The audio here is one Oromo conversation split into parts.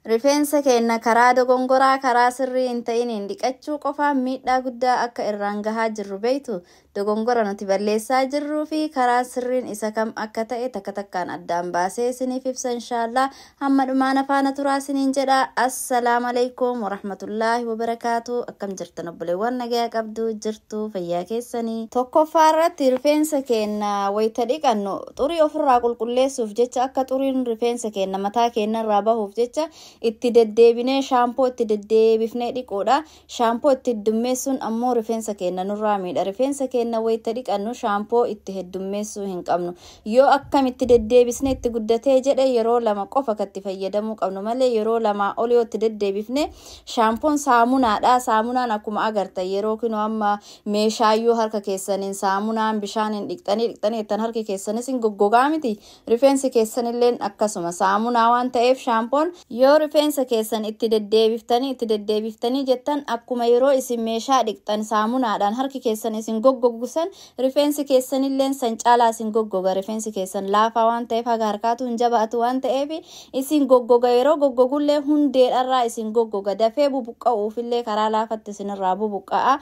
Rifeensa keenya karaa dogongoraa karaa sirrii hin ta'iniin dhiqachuu qofaan miidhaa guddaa akka irraan gahaa jirru beektu. Dogongora nuti balleessaa jirruu fi karaa sirriin isa kam akka ta'e takka takkaan addaan baasee isiniif ibsa inshaallah. Hamma dhumaan afaana turaa isiniin jedha. Assalaamu alaikum warahmatullaahi wabarakaatu. Akkam jirtan obboleewwan, nagayaa qabdu jirtu, fayyaa keessanii? Tokkoffaa irratti, rifeensa keenya wayita dhiqannu xurii ofirraa qulqulleessuuf jecha, akka xuriin rifeensa keenya mataa keenya irraa bahuuf jecha, itti deddeebinee shaampoo itti deddeebifnee dhiquudha. Shaampoo itti heddummeessuun ammoo rifeensa keenya nurraa miidha. Rifeensa keenya wayita dhiqannu shaampoo itti heddummeessuu hin qabnu. Yoo akkamitti deddeebisnee itti guddatee jedhe, yeroo lama qofa kan itti fayyadamuu qabnu malee, yeroo lamaa ol yoo itti deddeebifne, shaampoon saamunaadha. Saamunaan akkuma agartan yeroo kinoo amma meeshaayyuu harka keessaniin saamunaan bishaaniin dhiqxanii dhiqxanii jettan, harki keessanis hin goggogaa miti? Rifeensi keessanilleen akkasuma saamunaa waan ta'eef, shaampoon yoo rifeensa keessan itti deddeebiftanii itti deddeebiftanii jettan, akkuma yeroo isin meeshaa dhiqxan saamunaadhaan harki keessan isin goggogusan, rifeensi keessanilleen san caalaa isin goggoga. Rifeensi keessan laafaa waan ta'eef, haga harkaatu hin jabaatu waan ta'eef, isin goggoga. Yeroo goggogullee hundeedharraa isin goggoga. Dafee bubuqqa'uufillee karaa laafatti isinirraa bubuqqa'a.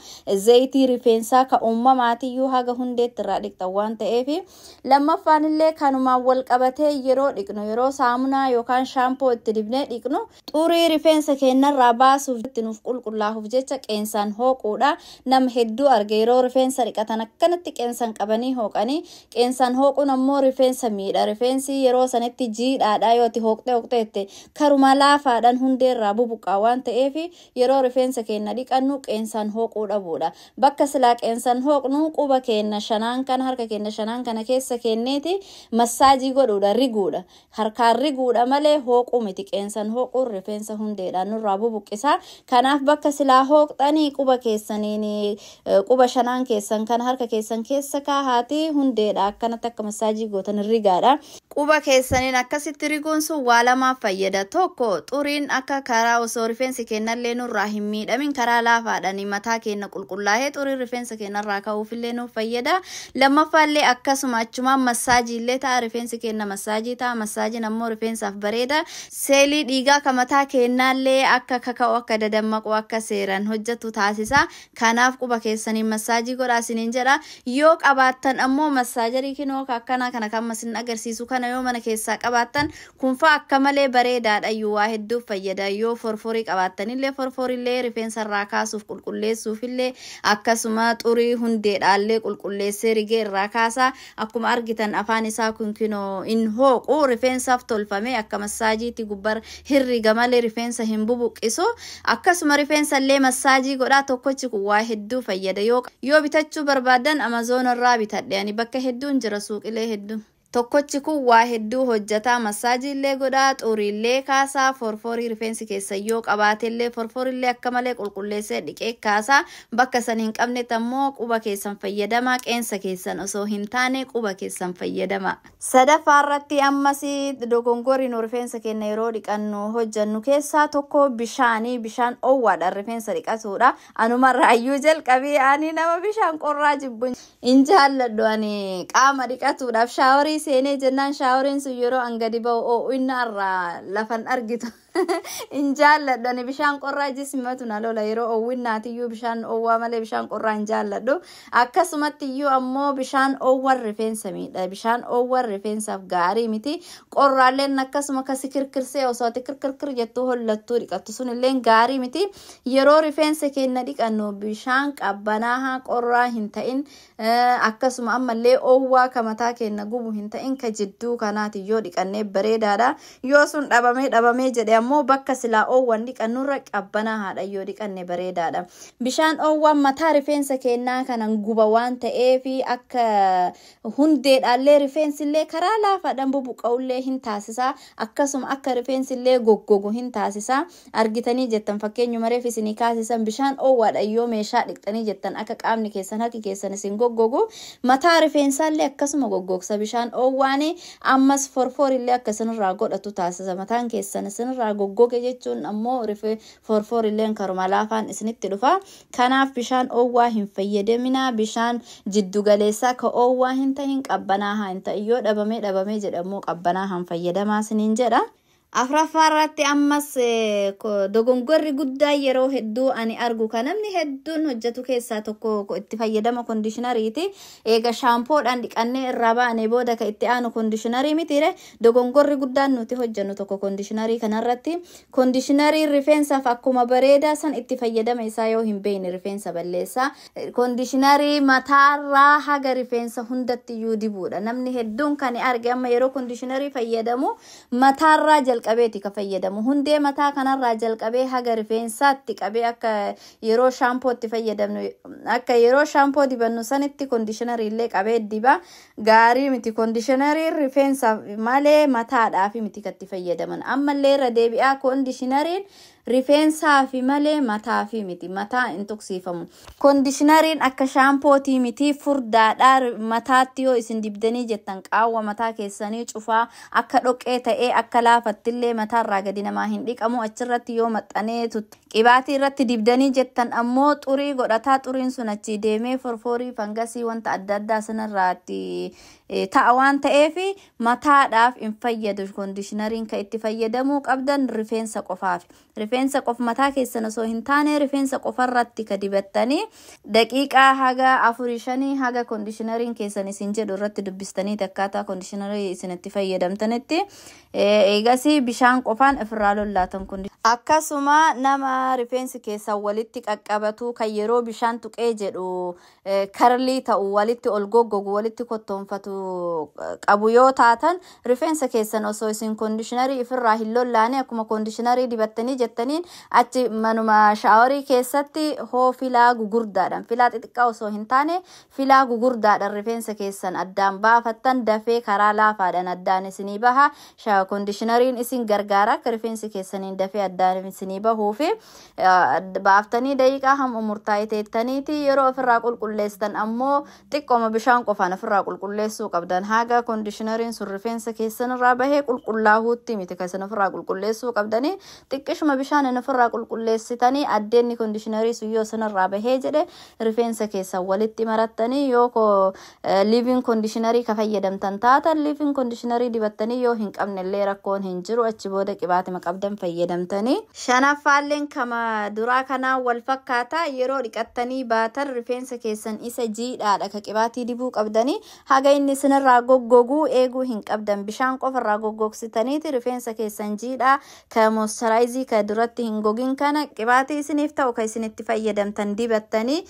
Zayitii rifeensaa ka uumamaatiyyuu haga hundeetti irraa dhiqxan waan ta'eef. Lammaffaan illee kanumaan wal qabatee, yeroo dhiqnu, yeroo saamunaa yookaan shaampoo itti dibnee dhiqnu, xurii rifeensa keenyarraa baasuuf, itti nuuf qulqullaa'uuf jecha qeensaan hooquudha. Nama hedduu arge, yeroo rifeensa dhiqatan akkanatti qeensan qabanii hooqanii. Qeensaan hooquun ammoo rifeensa miidha. Rifeensi yeroo sanitti jiidhaadha. Yoo itti hooqxee hooqxeette, karuma laafaadhaan hundeerraa bubuqqaa waan ta'eef, yeroo rifeensa keenya dhiqannu qeensaan hooquu dhabuudha. Bakka silaa qeensaan hooqnu, quba keenya shanaan kana, harka keenya shanaan kana keessa kenneeti massage godhuudha, riguudha. Harkaan riguudha malee hooquu miti. Qeensaan hooquun rifeensa hundeedhaan nurraa bubuqqisa. Kanaaf bakka silaa hooqxanii, quba keessaniin, quba shanaan keessan kana harka keessan keessa kaahaati hundeedha akkanatti akka massage gootan rigaadha. Quba keessaniin akkasitti riguun sun waa lamaaf fayyada. Tokko, xuriin akka karaa osoo rifeensi keenyallee nurraa hin miidhamin karaa laafaadhaan mataa keenya qulqullaa'ee xuriin rifeensa keenyarraa ka'uufillee nuuf fayyada. Lammaffaallee akkasuma achumaan massage illee ta'a. Rifeensi keenya massage ta'a. Massageiin ammoo rifeensaaf bareeda. Seelii dhiigaa ka mataa keenyaallee akka kaka'u, akka dadammaqu, akka seeraan hojjetu taasisa. Kanaaf quba keessaniin massage godhaa isiniin jedha. Yoo qabaattan ammoo massager kinoo akkanaa kana kan isin agarsiisu kana yoo mana keessaa qabaattan, kunfaa akka malee bareedaadha iyyuu, waa hedduuf fayyada. Yoo forforii qabaattanillee, forforillee rifeensa irraa kaasuuf, qulqulleessuufillee, akkasuma xurii hundeedhaallee qulqulleessee rigee irraa kaasa. Akkuma argitan afaan isaa kun kinoo in hooqu. Rifeensaaf tolfame, akka massageitti gubbar hirriga malee rifeensa hin bubuqqisu. Akkasuma rifeensa illee massage godhaa. Tokkochi kun waa hedduu fayyada. Yoo bitachuu barbaadan, Amazon irraa bitadhe ani. Bakka hedduun jira, suuqilee hedduu. Tokkochi kun waa hedduu hojjataa. Massage illee godhaa, xuriillee kaasaa, forforii rifeensi keessa yoo qabaatellee forforillee akka malee qulqulleessee dhiqee kaasaa. Bakka san hin qabnetti ammoo quba keessan fayyadamaa. Qeensa keessan osoo hin taane quba keessan fayyadama. Sadaffaa irratti ammas dogongorri nu rifeensa keenya yeroo dhiqannu hojjannu keessaa tokko bishaanii, bishaan oowwaadhaan rifeensa dhiqatuudha. Anumarraayyuu jalqabee, ani nama bishaan qorraa jibbu, hin jaalladhu. Ani qaama dhiqatuudhaaf shower seenee jennaan, showeriin sun yeroo an gadi ba'u oo'inna irraa lafan argitu. Hin jaalladhu ani bishaan qorraa. Jismatu na lola. Yeroo oowwinnaatiyyuu bishaan oowwaa malee bishaan qorraa hin jaalladhu. Akkasumatti iyyuu ammoo bishaan oowwan rifeensa miidha. Bishaan oowwan rifeensaaf gaarii miti. Qorraalleen akkasuma kasi kirkirsee, osoo ati kirkirkir jettuu hollattuu dhiqattu, sunillee gaarii miti. Yeroo rifeensa keenya dhiqannu bishaan qabbanaa, qorraa hin ta'in, akkasuma ammallee oowwaa ka mataa keenya gubu hin ta'in, ka jidduu kanaati yoo dhiqannee bareedaadha. Yoo sun dhabamee dhabamee jedhe ammoo, bakka silaa oowwan dhiqannurra qabbanaa haadha yoo dhiqanne bareedaadha. Bishaan oowwan mataa rifeensa keenyaa kanan guba waan ta'eef, akka hundeedhaallee rifeensillee karaa laafaadhaan bubuqqa'ullee hin taasisa. Akkasuma akka rifeensillee goggogu hin taasisa. Argitanii jettan, fakkeenyuma reef isinii kaasisan, bishaan oowwaadha yoo meeshaa dhiqxanii jettan, akka qaamni keessan, harki keessan isin goggogu, mataa rifeensaallee akkasuma goggogsa bishaan oowwaani. Ammas forforillee akka isinirraa godhatu taasisa. Mataan keessan isinirraa goggoge jechuun ammoo forforilleen karuma laafaan isinitti dhufa. Kanaaf bishaan oowwaa hin fayyadaminaa. Bishaan jiddugaleessaa, ka oowwaa hin ta'in, qabbanaa hin ta'in, yoo dhabamee dhabamee jedhamu qabbanaa hin fayyadamaa isiniin jedha. Afuraffaa irratti ammas dogongorri guddaa yeroo hedduu ani argu kan namni hedduun hojjetu keessaa tokko itti fayyadama kondiishinariiti. Eega shaampoodhaan dhiqannee irraa baanee booda kan itti aanu kondiishinarii mitiire. Dogongorri guddaan nuti hojjennu tokko kondiishinarii kanarratti, kondiishinarii rifeensaaf akkuma bareedaa san itti fayyadama isaa yoo hin beekne rifeensa balleessa. Kondiishinarii mataarraa haga rifeensa hundatti iyyuu dibuudha. Namni hedduun kan arge amma yeroo kondiishinarii fayyadamu mataarraa jalqabeeti ka fayyadamu. Hundee mataa kanarraa jalqabee haga rifeensaatti qabee, akka yeroo shaampootti fayyadamnu, akka yeroo shaampoo dibannu sanitti kondiishinarii illee qabee diba. Gaarii miti. Kondiishinarii rifeensaaf malee mataadhaaf miti katti fayyadaman. Ammallee irra deebi'aa, kondiishinariin rifeensaa malee mataa fi miti, mataa hin tuqsiifamu. Kondiishinariin akka shaampootii miti, furdaadhaa. Mataatti yoo isin dibdanii jettan qaawwa mataa keessanii cufaa, akka dhoqqee ta'ee akka laafattillee mataarraa gadi namaa hin dhiqamu. Achirratti yoo maxxanee qibaatii irratti dibdanii jettan ammoo xurii godhataa. Xuriin sun achii deemee forfoorii, fangasii, wanta adda addaa sanarraatti ta'a waan ta'eef mataadhaaf hin fayyadu. Kondiishinariin kan itti fayyadamuu qabdan rifeensa qofaaf. Rifeensa qof mataa keessan osoo hin taane rifeensa qofarratti ka dibattanii daqiiqaa haga afurii shanii haga kondiishinariin keessan isin jedhu irratti dubbistanii akkaataa kondiishinarii isin itti fayyadamtanitti eegasii bishaan qofaan ofirraa lollaatan. Akkasuma nama rifeensi keessan walitti qaqqabatu, kan yeroo bishaan tuqee jedhu curly ta'u, walitti ol goggogu, walitti kottoonfatu qabu yoo taatan, rifeensa keessan osoo isin kondiishinarii ofirraa hin lollaane akkuma kondiishinarii dibattanii jettaniin achi manuma shaaworii keessatti hoo filaa gugurdaadhaan, filaa xixiqqaa osoo hin taane filaa gugurdaadhaan rifeensa keessan addaan baafattan, dafee karaa laafaadhaan addaan isinii baha. Kondiishinariin isin gargaara akka rifeensi keessaniin dafee addaan isinii bahuu fi baaftanii daqiiqaa hamma murtaa'e teettaniiti yeroo ofirraa qulqulleessitan ammoo xiqqooma bishaan qofaan ofirraa qulqulleessuu qabdan. Haga kondiishinariin sun rifeensa keessan irraa bahee qulqullaahuutti miti kan isin ofirraa qulqulleessuu qabdanii. Xiqqishuma bishaan ofirraa qulqulleessitanii addeenni kondiishinarii sun yoo isinirraa bahee jedhe rifeensa keessan walitti marattanii, yoo leave-in conditioner ka fayyadamtan taatan leave-in conditioner dibattanii, yoo hin qabne illee rakkoon hin jiru, achi booda qibaatima qabdan fayyadamtanii. Shanaffaalleen kama duraa kanaan wal fakkaata. Yeroo dhiqattanii baatan rifeensa keessan isa jiidhaadha ka qibaatii dibuu qabdanii. Haga inni isinirraa goggoguu eeguu hin qabdan. Bishaan qofarraa goggogsitaniiti rifeensa keessan jiidhaa ka moisturize ka duratti hin gogin kana qibaatii isiniif ta'u ka isinitti fayyadamtan dibattanii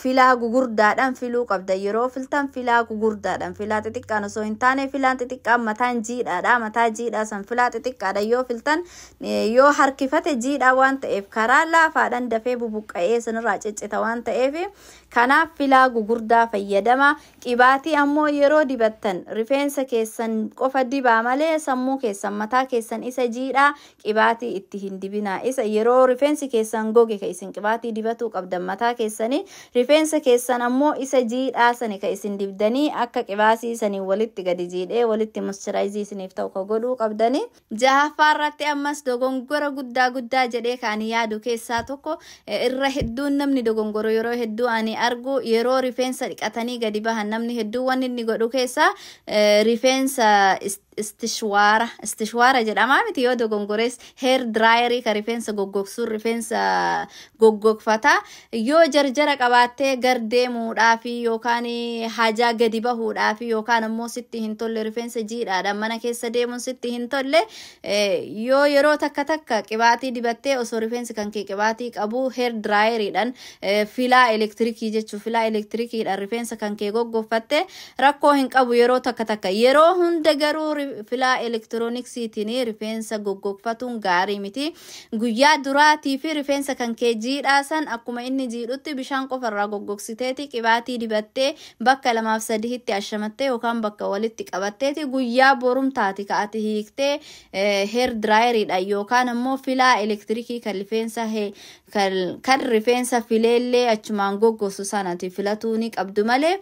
filaa gugurdaadhaan filuu qabdan. Yeroo filtan filaa gugurdaadhaan, filaa xixiqqaan osoo hin taane. Filaan xixiqqaan mataan jiidhaadha. Mataa jiidhaa san filaa xixiqqaadha yoo filtan, yoo harkifate jiidhaa waan ta'eef karaa laafaadhaan dafee bubuqqa'ee sanirraa ciccita waan ta'eef, kanaaf filaa gugurdaa fayyadama. Qibaatii ammoo yeroo dibattan rifeensa keessan qofa dibaa malee sammuu keessan, mataa keessan isa jiidhaa qibaatii itti hin dibinaa. Isa yeroo rifeensi keessan goge ka isin qibaatii dibatuu qabdan mataa keessanii. Rifeensa keessan ammoo isa jiidhaa sani ka isin dibdanii akka qibaatii sanii walitti gadi jiidhee walitti moisturize isiniif ta'u ka godhuu qabdanii. Jahaffaa irratti ammas dogongora guddaa guddaa jedhee kan ani yaadu keessaa tokko, irra hedduun namni dogongoro yeroo hedduu ani argu, yeroo rifeensa dhiqatanii gadi bahan namni hedduu wanni inni godhu keessaa rifeensa istishwaara, istishwaara jedhamaa miti yoo dogongores, hair dryer ka rifeensa goggogsuun rifeensa goggogfata. Yoo jarjara qabaattee gar deemuudhaafi yookaan hajaa gadi bahuudhaafi yookaan ammoo sitti hin tolle, rifeensa jiidhaadhaan mana keessa deemuun sitti hin tolle, yoo yeroo takka takka qibaatii dibattee osoo rifeensi kan kee qibaatii qabu hair dryeriidhaan, filaa elektirikii jechuu, filaa elektirikiidhaan rifeensa kan kee goggoffatte rakkoo hin qabu yeroo takka takka. Yeroo hunda garuu filaa elektirooniksiitiin rifeensa goggogfatuun gaarii miti. Guyyaa duraatii fi rifeensa kan kee jiidhaa san akkuma inni jiidhutti bishaan qofarraa goggogsiteeti qibaatii dibattee bakka lamaaf sadiitti ashamattee yookaan bakka walitti qabatteeti guyyaa borumtaati ka'ati hiiktee hair dryeriidhaan yookaan ammoo filaa elektirikii kan rifeensa fileellee achumaan goggosu sanati filatuu ni qabdu malee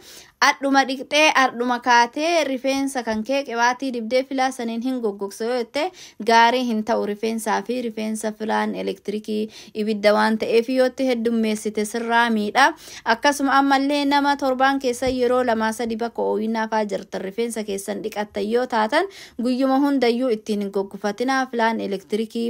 Adhuma dhiqxee adhuma kaatee rifeensa kan kee qibaatii dibdee filaa saniin hin goggogsa yoo jette, gaarii hin ta'u. Rifeensaa fi rifeensa filaan elektirikii ibidda waan ta'eef, yootti heddummeessite sirraa miidha. Akkasuma ammallee nama torbaan keessa yeroo lamaa sadi bakka ooyinaa faa jirtan rifeensa keessan dhiqattan yoo taatan, guyyuma hundayyuu ittiin hin goggofatinaa. Filaan elektirikii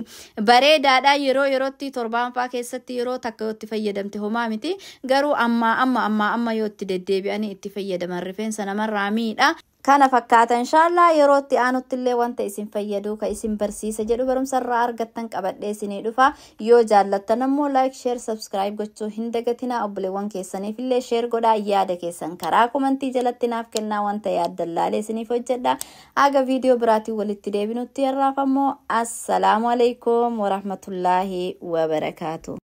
bareedaadha, yeroo yerootti torbaan faa keessatti yeroo takka yoo itti fayyadamte homaa miti. Garuu ammaa amma ammaa amma yoo itti deddeebi'anii itti fayyadaman rifeensa namarraa miidha. Kana fakkaata. Inshaallah yeroo itti aanutti illee wanta isin fayyadu, ka isin barsiisa jedhu, barumsa irraa argattan qabadhee isinii dhufa. Yoo jaallattan ammoo like, share, subscribe gochuu hin dagatinaa. Obboleewwan keessaniif illee share godhaa. Yaada keessan karaa komantii jalatti naaf kennaa, wanta yaaddan laalee isiniif hojjedha. Haga viidiyoo biraatiin walitti deebinutti, har'aaf ammoo assalaamu alaikum warahmatullaahi wabarakaatu.